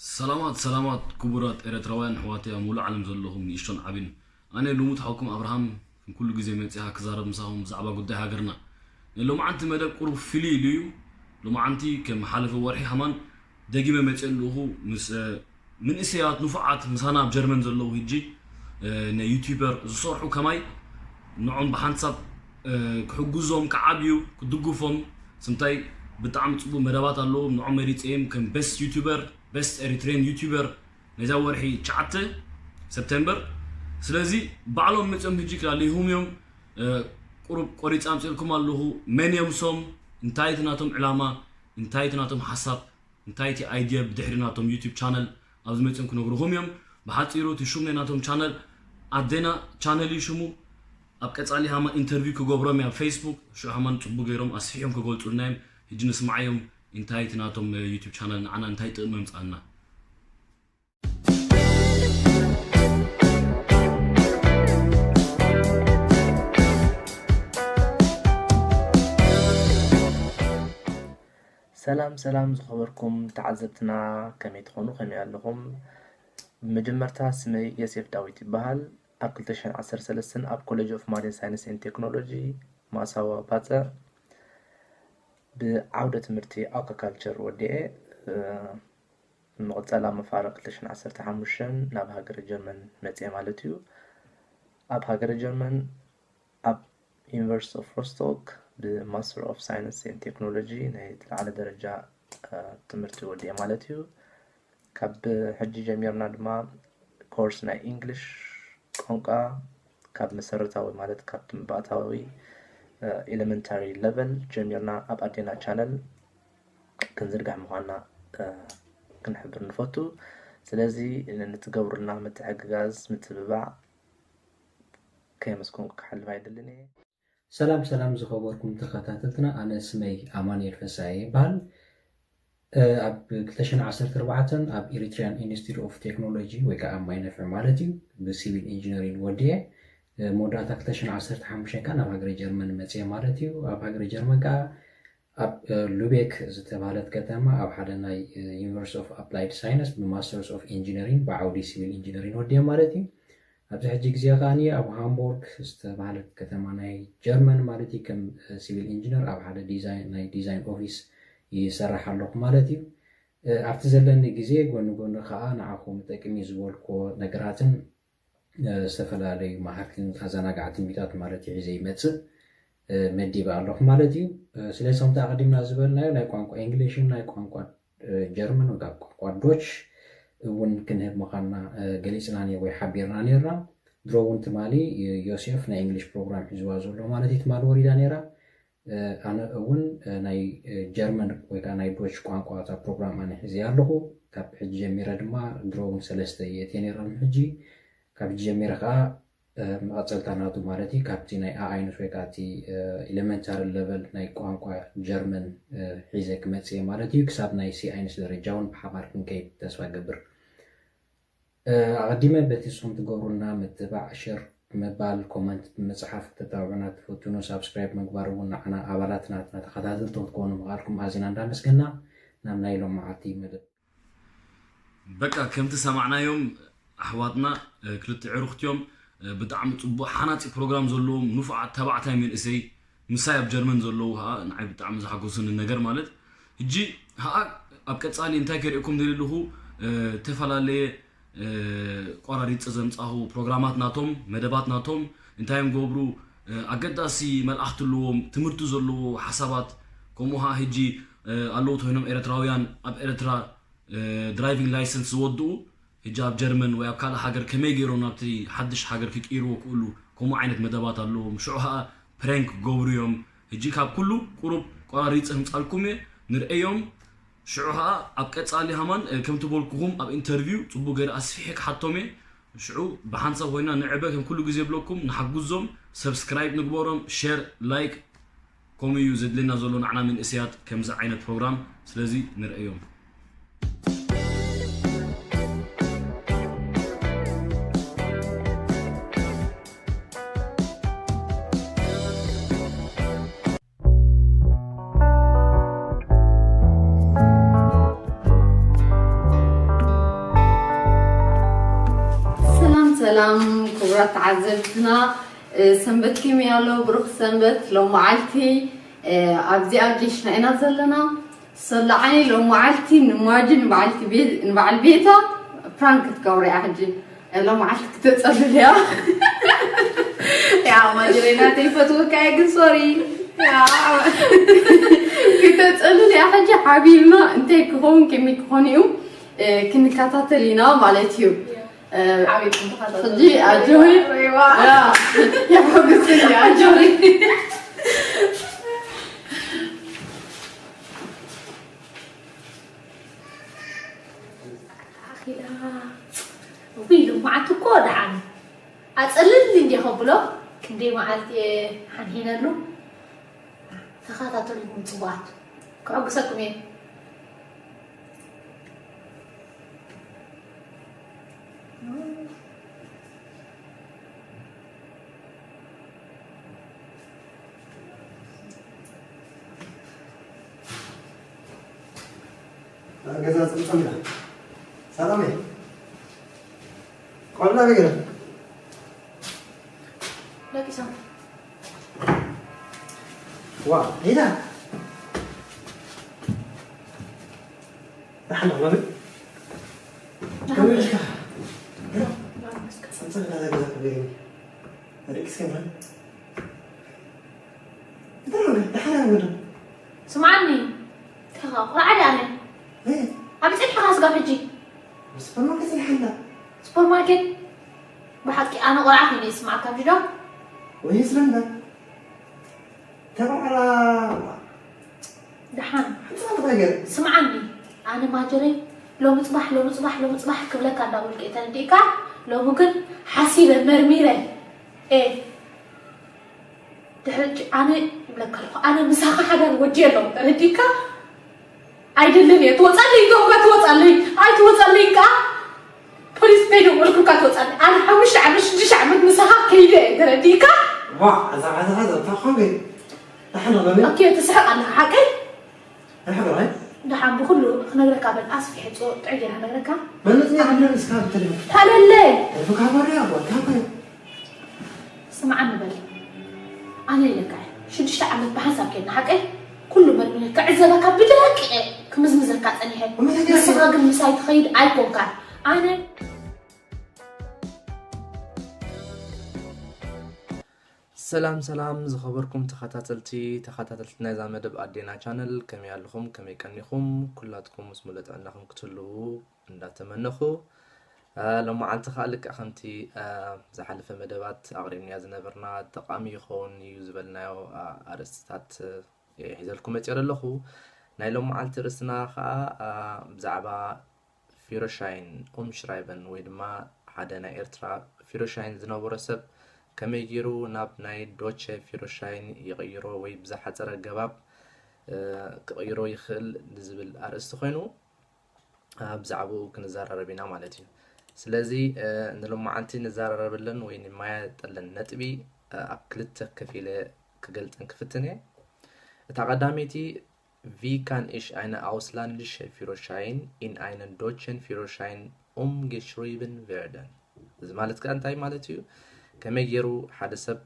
ሰላማት ሰላማት ክቡራት ኤረትራውያን ኣሕዋተይ ኣብ ሙሉእ ዓለም ዘለኹም ንእሽቶን ዓቢን። ኣነ ልሙድ ሓውኩም ኣብርሃም ከም ኩሉ ግዜ መጺኣ ክዛረብ ምሳኹም ብዛዕባ ጉዳይ ሃገርና። ናይ ሎማዓንቲ መደብ ቁሩብ ፍልይ ኢሉ እዩ። ሎማዓንቲ ከም ሓለፈ ወርሒ ሃማን ደጊመ መጺአ ኣለኹ ምስ፣ እ፣ መንእሰያት ንፉዓት ምሳና ኣብ ጀርመን ዘለዉ ሕጂ፣ እ፣ ናይ ዩቲዩበር ዝሰርሑ ከማይ ንዖም ብሓንሳብ፣ እ፣ ክሕግዞም ክዓብዩ ክድግፎም ስምታይ ብጣዕሚ ጽቡቅ መደባት ኣለዎም። ንዖም መሪጸዮም ከም ቤስት ዩቲዩበር፣ ቤስት ኤሪትሪያን ዩቲዩበር ናይዛ ወርሒ ትሽዓተ ሰፕተምበር። ስለዚ ባዕሎም መጺኦም ሕጂ ክላለይሁም እዮም። እ፣ ቁሩብ ቆሪጸ ኣምጺእልኩም ኣለኹ። መን እዮም ሶም? እንታይ እቲ ናቶም ዕላማ? እንታይ እቲ ናቶም ሓሳብ? እንታይ እቲ ኣይድያ ብድሕሪ ናቶም ዩቲዩብ ቻነል ኣብዚ መጺኦም ክነግርኹም እዮም። ብሓጺሩ እቲ ሹም ናይ ናቶም ቻነል ኣዴና ቻነል እዩ ሽሙ። ኣብ ቀጻሊ ሃማን ኢንተርቪው ክገብሮም እየ ኣብ ፌስቡክ። ሽዑ ሃማን ጽቡቅ ገይሮም ኣስፊሖም ክገልጹልና እዮም። ሕጂ ንስማዓዮም እንታይ እቲ ናቶም ዩቲዩብ ቻነል ንዓና እንታይ ጥቕሚ የምጽኣልና። ሰላም ሰላም ዝኸበርኩም ተዓዘብትና፣ ከመይ ትኾኑ? ከመይ ኣለኹም? ብመጀመርታ ስመይ ዮሴፍ ዳዊት ይበሃል። ኣብ ክልተ ሽሕን ዓሰርተ ሰለስተን ኣብ ኮሌጅ ኦፍ ማሪን ሳይንስ ኤንድ ቴክኖሎጂ ማሳዋ ባጽዕ ብዓውደ ትምህርቲ ኣኳካልቸር ወዲኤ፣ እ፣ ብምቕጻል ኣብ መፋርቕ ክልተ ሽሕን ዓሰርተ ሓሙሽተን ናብ ሃገረ ጀርመን መጽየ ማለት እዩ። ኣብ ሃገረ ጀርመን ኣብ ዩኒቨርሲቲ ኦፍ ሮስቶክ ብማስተር ኦፍ ሳይንስ ኤንድ ቴክኖሎጂ ናይ ዝለዓለ ደረጃ፣ እ፣ ትምህርቲ ወዲኤ ማለት እዩ። ካብ ሕጂ ጀሚርና ድማ ኮርስ ናይ ኢንግሊሽ ቋንቋ ካብ መሰረታዊ ማለት ካብ ትምባእታዊ፣ እ፣ ኤሌመንታሪ ሌቨል ጀሚርና ኣብ ኣዴና ቻነል ክንዝርጋሕ ምዃንና፣ እ፣ ክንሕብር ንፈቱ። ስለዚ ንትገብሩልና ምትሕግጋዝ፣ ምትብባዕ ከየመስገንኩ ክሓልፍ ኣይደልን እየ። ሰላም ሰላም ዝኸበርኩም ተኸታተልትና፣ ኣነ ስመይ ኣማኑኤል ፈሳየ ይበሃል። እ፣ ኣብ ክልተ ሽሕን ዓሰርተ ኣርባዕተን ኣብ ኤሪትሪያን ኢንስቲትዩት ኦፍ ቴክኖሎጂ ወይ ከዓ ኣብ ማይነፍዕ ማለት እዩ ብሲቪል ኢንጂነሪንግ ወዲኤ፣ እ፣ መወዳእታ ክልተ ሽሕን ዓሰርተ ሓሙሽተን ከዓ ናብ ሃገረ ጀርመን መፅየ ማለት እዩ። ኣብ ሃገረ ጀርመን ከዓ ኣብ፣ እ፣ ሉቤክ ዝተባህለት ከተማ ኣብ ሓደ ናይ፣ እ፣ ዩኒቨርሲቲ ኦፍ ኣፕላይድ ሳይንስ ብማስተርስ ኦፍ ኢንጂነሪንግ ብዓውዲ ሲቪል ኢንጂነሪንግ ወዲኤ ማለት እዩ። ኣብዚ ሕጂ ግዜ ከኣ ኣብ ሃምቦርግ ዝተባህለት ከተማ ናይ ጀርመን ማለት እዩ ከም፣ እ፣ ሲቪል ኢንጂነር ኣብ ሓደ ዲዛይን፣ ናይ ዲዛይን ኦፊስ ይሰርሕ ኣለኹ ማለት እዩ። እ፣ ኣብቲ ዘለኒ ግዜ ጎኒ ጎኒ ከኣ ንዓኹም ይጠቅም እዩ ዝበልክዎ ነገራትን፣ እ፣ ዝተፈላለዩ መሃርትን ኣዘናጋዕትን ቪድዮታት ማለት እዩ ሒዘ ይመጽእ፣ እ፣ መዲበ ኣለኹ ማለት እዩ። እ፣ ስለዚ ከምቲ ኣቐዲምና ዝበልናዮ ናይ ቋንቋ ኢንግሊሽን ናይ ቋንቋ፣ እ፣ ጀርመን ወይ ከዓ ቋንቋ ዶች እውን ክንህብ ምዃንና፣ እ፣ ገሊጽና ነይር ወይ ሓቢርና ነይርና። ድሮ እውን ትማሊ፣ እ፣ ዮሴፍ ናይ ኢንግሊሽ ፕሮግራም ሒዝዋ ዘሎ ማለት እዩ ትማሊ ወሪዳ ነይራ። እ፣ ኣነ እውን፣ እ፣ ናይ፣ እ፣ ጀርመን ወይ ከዓ ናይ ዶች ቋንቋ እታ ፕሮግራም ኣነ ሒዘያ ኣለኹ። ካብ ሕጂ ጀሚረ ድማ ድሮ እውን ሰለስተ እየ እትየ ነይረ። ሕጂ ካብ ሕጂ ጀሚረ ከዓ፣ እ፣ መቐጸልታ ናቱ ማለት እዩ። ካብቲ ናይ ኣ ኣይንስ ወይ ከዓ እቲ፣ እ፣ ኤሌመንታሪ ለቨል ናይ ቋንቋ ጀርመን፣ እ፣ ሒዘ ክመጽእ እየ ማለት እዩ። ክሳብ ናይ ሲ ኣይንስ ደረጃ እውን ብሓባር ክንከይድ ተስፋ እገብር። እ፣ ኣቐዲመ በቲ ንስኹም ትገብሩልና ምትባዕ፣ ሸር ምባል፣ ኮመንት ብምጽሓፍ ክተተባብዑና ትፈትኑ፣ ሳብስክራይብ ምግባር እውን ንዓና ኣባላት ናትና ተኸታተልቲ ክትኮኑ ምኽኣልኩም ኣዚና እንዳመስገና ናብ ናይ ሎማዓቲ መደብ። በቃ ከምቲ ሰማዕናዮም ኣሕዋትና፣ እ፣ ክልተ ዕሩኽቲ እዮም። እ፣ ብጣዕሚ ጽቡቕ ሓናጺ ፕሮግራም ዘለዎም ንፉዓት ተባዕታይ መንእሰይ ምሳይ ኣብ ጀርመን ዘለዉ ኸኣ ንዓይ ብጣዕሚ ዝሓጎሰኒ ነገር ማለት ሕጂ ኸኣ ኣብ ቀጻሊ እንታይ ከርእየኩም ደልየ ኣለኹ፣ እ፣ ዝተፈላለየ፣ እ፣ ቆራሪጸ ዘምጻኹ ፕሮግራማት ናቶም፣ መደባት ናቶም፣ እንታይ እዮም ገብሩ፣ እ፣ ኣገዳሲ መልኣኽቲ ኣለዎም፣ ትምህርቲ ዘለዎ ሓሳባት፣ ከምኡ ኸኣ ሕጂ፣ እ፣ ኣለዉ ተኾይኖም ኤርትራውያን ኣብ ኤርትራ፣ እ፣ ድራይቪንግ ላይሰንስ ዝወድኡ፣ ሕጂ ኣብ ጀርመን ወይ ኣብ ካልእ ሃገር ከመይ ገይሮም ናብቲ ሓድሽ ሃገር ክቅይርዎ ክእሉ፣ ከምኡ ዓይነት መደባት ኣለዎም። ሽዑ ኸኣ ፕራንክ ክገብሩ እዮም። ሕጂ ካብ ኩሉ ቁሩብ ቆራሪጸ ክምጻልኩም እየ፣ ንርአዮም። ሽዑ ኸኣ ኣብ ቀጻሊ ሃማን፣ እ፣ ከምቲ በልኩኹም ኣብ ኢንተርቪው ጽቡቅ ገይረ ኣስፊሐ ክሓቶም እየ። ሽዑ ብሓንሳብ ኮይና ንዕበ ከም ኩሉ ግዜ ብለኩም ንሓግዞም፣ ሰብስክራይብ ንግበሮም፣ ሸር፣ ላይክ፣ ከምኡ እዩ ዘድልየና ዘሎ ንዓና መንእሰያት ከምዚ ዓይነት ፕሮግራም። ስለዚ ንርእዮም። ሰላም ክቡራት ተዓዘብትና፣ እ፣ ሰንበት ከመይ ኣሎ? ብሩኽ ሰንበት። ሎመዓልቲ፣ እ፣ ኣብዚኣ ጌሽና ኢና ዘለና። ሰላዓይ ሎመዓልቲ ንማጂ ንበዓልቲ ቤ-፣ ንበዓል ቤታ ፕራንክ ክትገብሮ እያ ሕጂ። እ፣ ሎመዓልቲ ክተጸልል እያ። ያ ማጅሬና ተይፈትወካ እየ ግን ሶሪ። ያ። ክተጸልል እያ ሕጂ ሓቢርና እንታይ ክኸውን ከመይ ክኾን እዩ፣ እ፣ ክንከታተል ኢና ማለት እዩ። እ፣ ሓቢርኩም ተኸታተሉ። ሕጂ ኣጆኺ። ሬዋ። ያ፣ የሐጉስኒ፣ ኣጆኺ። ኣኺላ። ውይ፣ ሎማዓንቲ እኮ ደሓን። ኣጸልል እንዴ ከብሎ፣ ክንደይ መዓልቲ እየ ሓንሒነሉ። ተኸታተሉኩም ጽቡቓት። ከሐጉሰኩም እየ። ገዛ ጽምጽም ኢላ። ሰላም እየ። ቆልዓ ነገር። ደቂሶም። ዋ፣ ሄዳ። ደሓን ዶ፣ መምህር? ደሓን። ከመይ ኢልካ? ጸንጸል እናተገዛእኩ ገይሩኒ። ኣደቂስካ ይብሃል። እንታይ ሆነ? ደሓን ኣይብልን። ስምዓኒ። ተኻ፣ ቆልዓ ድኣ ኣነ። እይ። ኣበይ ጸኒሕካ ስጋብ ሕጂ? ኣብ ሱፐርማርኬት ጸኒሐ እንዳ። ሱፐርማርኬት? ብሓቂ ኣነ ቆልዓ ኮይነ ይስምዓካ ሕጂ ዶ? ወይ ስለ እንዳ። ተባዕራ። ደሓን። ሕጻን ነገር። ስምዓኒ፣ ኣነ ማጀረይ ሎሚ ጽባሕ፣ ሎሚ ጽባሕ፣ ሎሚ ጽባሕ ክብለካ እንዳበልኩ እየ ተረዲእካ። ሎሚ ግን ሓሲበ፣ መርሚረ፣ ኤ፣ ድሕሪ ሕጂ ኣነ ይብለካ ኣለኹ፣ ኣነ ምሳኻ ሓዳር ወዲ ኣለኹ ተረዲእካ። ኣይደልን እየ፣ ትወጻለይ፣ ትወጻለይ፣ ኣይትወጻለይ ከኣ ፖሊስ ከይደወልኩልካ ትወጻለይ። ኣነ ሓሙሽተ ዓመት፣ ሽዱሽተ ዓመት ምሳኻ ከይደ እየ ተረዲእካ። ዋ፣ እዛ፣ እዛ፣ እዛ፣ እዛ፣ እታ ኾንገ፣ ደሓን ዶ፣ መምህር? ኦኬ፣ ትስሕቕ ኣለኻ፣ ሓቀይ? ኣይሕብራይ። ደሓን ብኹሉ ክነግረካ በል፣ ኣስፊሐ፣ ጽ-፣ ጥዑይ ጌራ ክነግረካ። በል፣ ንጽ-፣ ንጽ-፣ ንጽ-፣ እስካ ብትልሚ። ታለለ። ርብካ ባርያ፣ ወታ ኮይ። ስምዓኒ በል። ኣነ ኢለካ እየ። ሽዱሽተ ዓመት ብሓንሳብ ኬድና፣ ሓቀይ? ኩሉ መርሚረ ክዕዘበካ ብደቂቐ ክምዝምዘካ ጸኒሐ። እመይ ተገይሩ? ንስኻ ግን ምሳይ ትኸይድ ኣይኮንካን። ኣነ ሰላም ሰላም ዝኸበርኩም ተኸታተልቲ፣ ተኸታተልቲ ናይዛ መደብ ኣዴና ቻነል፣ ከመይ ኣለኹም? ከመይ ቀኒኹም? ኩላትኩም ምስ ሙሉእ ጥዕናኹም ክትህልዉ እንዳተመነኹ፣ እ፣ ሎመዓልቲ ኸኣ ልክዕ ከምቲ፣ እ፣ ዝሓለፈ መደባት ኣቕሪብናዮ ዝነበርና ጠቓሚ ይኸውን እዩ ዝበልናዮ፣ እ፣ ኣርእስትታት፣ እ፣ ሒዘልኩም መፂአ ኣለኹ። ናይ ሎመዓልቲ ርእስትና ኸኣ፣ እ፣ ብዛዕባ ፊሮሻይን ኡምሽራይበን ወይ ድማ ሓደ ናይ ኤርትራ ፊሮሻይን ዝነበሮ ሰብ ከመይ ገይሩ ናብ ናይ ዶቸ ፊሮሻይን ይቕይሮ ወይ ብዝሓጸረ ኣገባብ፣ እ፣ ክቕይሮ ይኽእል ንዝብል ኣርእስቲ ኮይኑ፣ እ፣ ብዛዕባኡ ክንዘራረብ ኢና ማለት እዩ። ስለዚ፣ እ፣ ንሎመዓልቲ ንዘራረበለን ወይ ንመያየጠለን ነጥቢ፣ እ፣ ኣብ ክልተ ከፊለ ክገልጸን ክፍትን እየ። እታ ቀዳመይቲ Wie kann ich eine ausländische Führerschein in einen deutschen Führerschein umgeschrieben werden? እዚ ማለት ከኣ እንታይ ማለት እዩ? ከመይ ገይሩ ሓደ ሰብ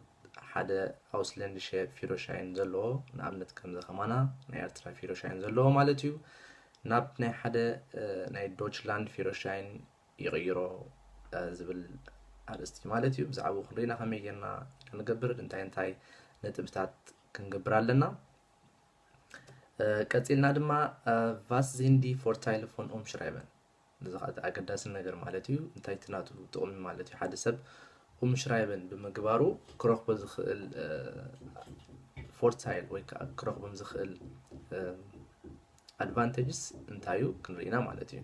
ሓደ ኣውስለንድሸ ፊሮሻይን ዘለዎ፣ ንኣብነት ከምዚ ከማና ናይ ኤርትራ ፊሮሻይን ዘለዎ ማለት እዩ፣ ናብ ናይ ሓደ፣ እ፣ ናይ ዶችላንድ ፊሮሻይን ይቕይሮ፣ እ፣ ዝብል ኣርእስቲ ማለት እዩ። ብዛዕባኡ ክንርኢና ከመይ ጌርና ኢና ንገብር፣ እንታይ እንታይ ነጥብታት ክንገብር ኣለና። እ፣ ቀጺልና ድማ፣ እ፣ Was sind die Vorteile von Umschreiben? እዚ ኸዓ እቲ ኣገዳሲ ነገር ማለት እዩ። እንታይ እቲ ናቱ ጥቕሚ ማለት እዩ? ሓደ ሰብ ኡምሽራይበን ብምግባሩ ክረኽቦ ዝኽእል፣ እ፣ ፎርታይል ወይ ከዓ ክረኽቦም ዝኽእል፣ እ፣ ኣድቫንቴጅስ እንታይ እዩ ክንርኢና ማለት እዩ።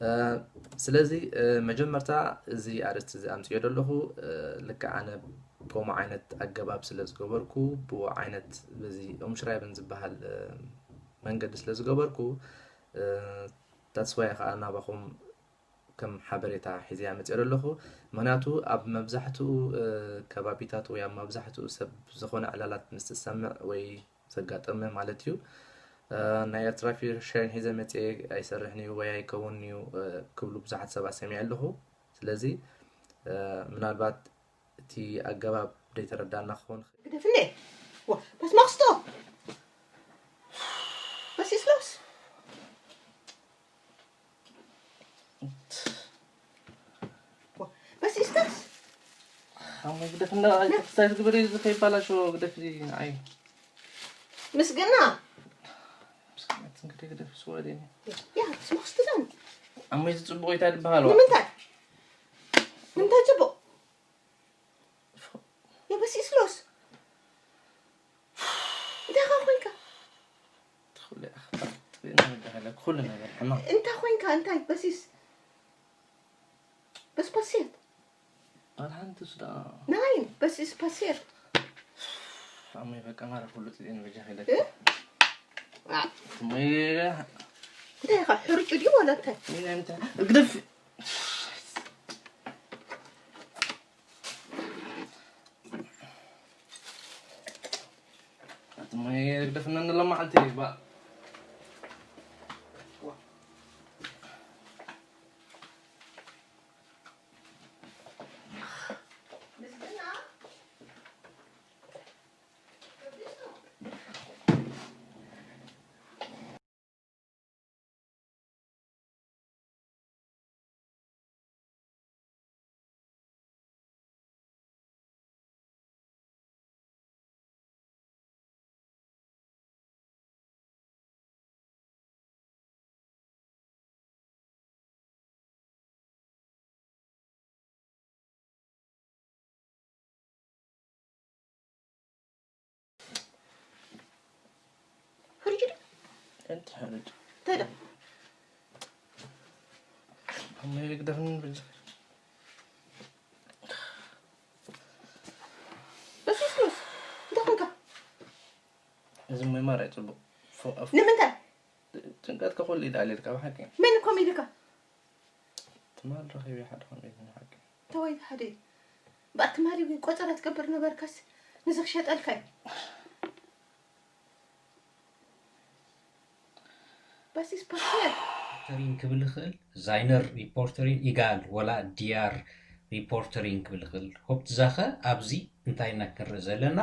እ፣ ስለዚ፣ እ፣ መጀመርታ እዚ ኣርእስቲ እዚ ኣምፅዮ ዘለኹ፣ እ፣ ልክዕ ኣነ ብኡ ዓይነት ኣገባብ ስለ ዝገበርኩ፣ ብኡ ዓይነት በዚ ኡምሽራይበን ዝበሃል፣ እ፣ መንገዲ ስለ ዝገበርኩ፣ እ፣ that's why ከዓ ናባኹም ከም ሓበሬታ ሒዘያ መፅኦ ዘለኹ። ምኽንያቱ ኣብ መብዛሕትኡ፣ እ፣ ከባቢታት ወይ ኣብ መብዛሕትኡ ሰብ ዝኾነ ዕላላት ምስ ትሰምዕ ወይ ዘጋጠመ ማለት እዩ፣ እ፣ ናይ ኤርትራ ፊሸን ሒዘ መፅአ ኣይሰርሕን እዩ ወይ ኣይከውንን እዩ፣ እ፣ ክብሉ ብዙሓት ሰባት ሰሚዐ ኣለኹ። ስለዚ ምናልባት እቲ ኣገባብ ዘይተረዳና ክኸውን ይኽእል። ግደፍኒ። ዋ፣ በስ መኽስቶ። በስ ይስሎስ። ዋ፣ በስ ይስተስ። ኣሞ ግደፍ እንዳ ክሳይ ትግበሪ እዚ ከይባላሾ ግደፍ እዚ ንዓይ። ምስግና። ምስግና ትንክደ ግደፍ ስወደኒ። ያ፣ ስሞክስ ትዳን። ኣሞ እዚ ጽቡቕ ይታ ድበሃል ዋ። ንምንታይ? ንምንታይ ጽቡቕ? የበሲስሎስ። እንታይ ኻ ኮይንካ? ትኽእሉ ኢኻ። ትኽእሉ ኢና ንበሃል፣ ኩሉ ነገር ሕማቕ። እንታይ ኮይንካ? እንታይ በሲስ? በስ ፓስየት። ኣልሓንቲ ስዳ። ናይ በሲስ ፓስየት። ኣሞ በቃ ማራ ኩሉ ጽዴን በጃ ኸይለካ። እ? አ። እሞ እንታይ ኢኻ? ሕርጩ ድዩ ወላ እንታይ? ምን እንታይ? ግደፍ። ኣቲ ማይ ግደፍና እንላ መዓልቲ ይባ። ሕርጅ ዶ? أنت حرج. እንታይ ዶ? هم يقدرون بال- በስስሉስ እንታይ ኮንካ? እዚ ማይ ማራ እዩ ጽቡቕ። ፎ-፣ ኣፍ-፣ ንምንታይ? ጭንቀት ከኹሉ ይደኣል ኢልካ ብሓቂ። መን ኮም ኢልካ? ትማል ረኺበ ሓደ ኮም ኢልኒ ብሓቂ። ተወይ ሓደ እዩ። እምበኣር ትማሊ ቆጸራ ትገብር ነበርካስ ነዚ ክሸጠልካ እዩ። በሲስ ፓስየር። ሪፖርተሪን ክብል ይኽእል፣ ዛይነር ሪፖርተሪን ኢጋል ወላ ዲያር ሪፖርተሪን ክብል ይኽእል። ሆፕ ትዛኸ ኣብዚ እንታይ ኢና ክንርኢ ዘለና?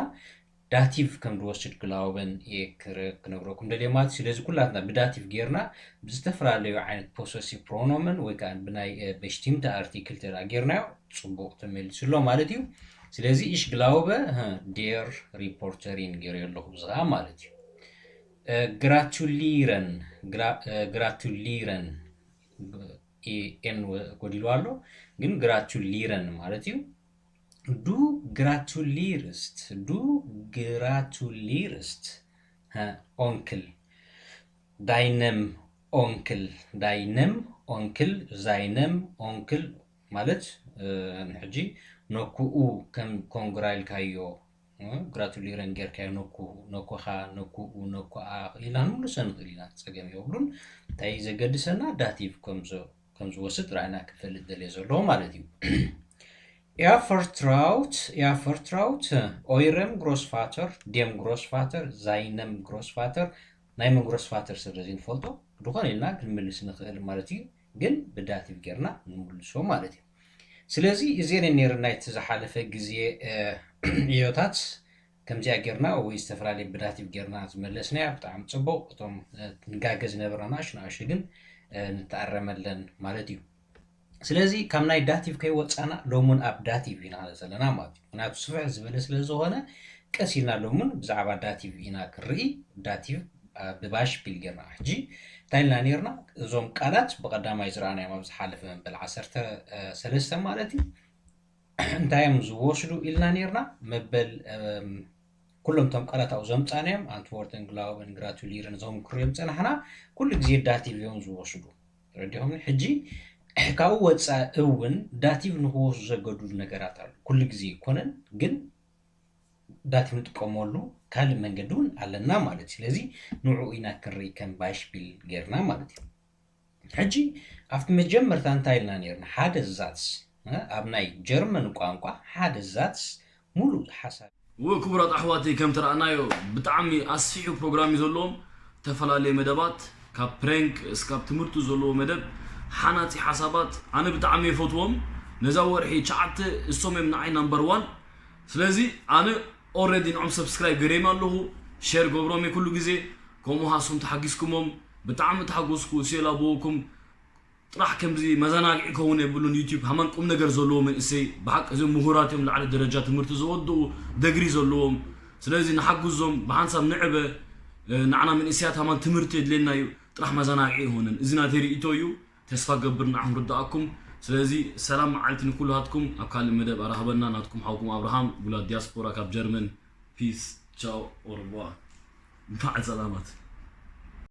ዳቲቭ ከም ዝወስድ ግላውበን እየ ክረ-፣ ክነግረኩም ደልየ ማለት እዩ። ስለዚ ኩላትና ብዳቲቭ ጌርና ብዝተፈላለዩ ዓይነት ፖሰሲቭ ፕሮኖመን ወይ ከዓ ብናይ፣ እ፣ በሽቲምቲ ኣርቲክል ተዳ ጌርናዮ ጽቡቕ ተመሊሱ ኣሎ ማለት እዩ። ስለዚ ich glaube, እ፣ der Reporterin ገይረዮ ኣለኹ ብዝኣ ማለት እዩ። እ፣ gratulieren፣ ግራ-፣ እ፣ gratulieren፣ እ፣ ኤን ወ-፣ ጎዲሉ ኣሎ፣ ግን gratulieren ማለት እዩ። Du gratulierst, du gratulierst, ሀ፣ ኦንክል፣ ዳይነም ኦንክል፣ ዳይነም ኦንክል፣ ዛይነም ኦንክል ማለት፣ እ፣ ንሕጂ ነኩኡ ከም ኮንግራ ኢልካዮ፣ እ፣ ግራቱሊረን ጌርካዮ፣ ነኩ፣ ነኩኻ፣ ነኩኡ፣ ነኩኣ ኢልና ንመልሶ ንኽእል ኢና። ጸገም የብሉን። እንታይ ዘገድሰና ዳቲቭ ከም ዘ-፣ ከም ዝወስድ ጥራይ ኢና ክንፈልጥ ደልየ ዘለዎ ማለት እዩ። Er vertraut, er vertraut eurem Großvater, dem Großvater, seinem Großvater፣ ናይ መን ግሮስፋተር ስለ ዘይንፈልጦ፣ ዝኾነ ኢልና ክንምልስ ንኽእል ማለት እዩ። ግን ብዳቲቭ ጌርና ንምልሶ ማለት እዩ። ስለዚ እዚአን ነይረን ናይቲ ዝሓለፈ ግዜ፣ እ፣ ዕዮታት ከምዚኣ ጌርና ወይ ዝተፈላለየ ብዳቲቭ ጌርና ዝመለስናያ ብጣዕሚ ጽቡቕ። እቶም፣ እ፣ ንጋገ ዝነበርና ንኣሽቱ ንኣሽቱ ግን፣ እ፣ ንተኣረመለን ማለት እዩ። ስለዚ ካብ ናይ ዳቲቭ ከይወጻና ሎሙን ኣብ ዳቲቭ ኢና ዘለና ማለት እዩ። ምክንያቱ ስፍሕ ዝበለ ስለ ዝኾነ ቀስ ኢልና ሎሙን ብዛዕባ ዳቲቭ ኢና ክንርኢ። ዳቲቭ፣ እ፣ ብባይሽፒል ጌርና። ሕጂ እንታይ ኢልና ኔርና? እዞም ቃላት ብቐዳማይ ዝረኣናዮም ኣብ ዝሓለፈ መበል ዓሰርተ ሰለስተ ማለት እዩ። እንታይ እዮም ዝወስዱ ኢልና ኔርና? መበል፣ እም፣ ኩሎም እቶም ቃላት ኣብኡ ዘምጻናዮም፣ ኣንትዎርተን፣ ግላውበን፣ ግራቱሊረን፣ እዞም ክሪኦም ጸናሕና፣ ኩሉ ግዜ ዳቲቭ እዮም ዝወስዱ። ተረዲኹምኒ? ሕጂ ካብኡ ወጻኢ እውን ዳቲቭ ንክወስዱ ዘገድዱ ነገራት ኣሉ። ኩሉ ግዜ ኣይኮነን፣ ግን ዳቲቭ ንጥቀመሉ ካልእ መንገዲ እውን ኣለና ማለት እዩ። ስለዚ ንዕኡ ኢና ክንርኢ ከም ባይሽፒል ጌርና ማለት እዩ። ሕጂ ኣብቲ መጀመርታ እንታይ ኢልና ኔርና? ሓደ ዛትስ፣ እ፣ ኣብ ናይ ጀርመን ቋንቋ ሓደ ዛትስ ሙሉእ ሓሳብ። ወ ክቡራት ኣሕዋተይ፣ ከም ተረኣናዮ ብጣዕሚ ኣስፊሑ ፕሮግራም እዩ ዘለዎም። ተፈላለየ መደባት፣ ካብ ፕሬንክ እስካብ ትምህርቱ ዘለዎ መደብ፣ ሓናጺ ሓሳባት፣ ኣነ ብጣዕሚ እየ ፈትዎም። ነዛ ወርሒ ትሽዓተ እሶም እዮም ንዓይ number one። ስለዚ ኣነ already ንዖም subscribe ገይረዮም ኣለኹ፣ share ገብሮም እየ ኩሉ ግዜ። ከምኡ ሃሱም ተሓጊዝኩሞም፣ ብጣዕሚ ተሓጎስኩ። እሴ ላበወኩም ጥራሕ ከምዚ መዘናግዒ ክኸውን የብሉን። YouTube ሃማን ቁም ነገር ዘለዎ መንእሰይ፣ ብሓቂ እዞም ምሁራት እዮም፣ ላዕሊ ደረጃ ትምህርቲ ዝወድኡ፣ ደግሪ ዘለዎም። ስለዚ ንሓግዞም፣ ብሓንሳብ ንዕበ። ንዓና መንእሰያት ሃማን ትምህርቲ የድልየና እዩ፣ ጥራሕ መዘናግዒ ይሆንን። እዚ ናተይ ርእይቶ እዩ። ተስፋ ገብር ንዓኹም ርዳኣኩም። ስለዚ ሰላም መዓልቲ ንኩልሃትኩም። ኣብ ካልእ መደብ ኣራኽበና። ናትኩም ሓውኩም ኣብርሃም ጉላት ዲያስፖራ ካብ ጀርመን። Peace, ciao, au revoir። በዓል ሰላማት።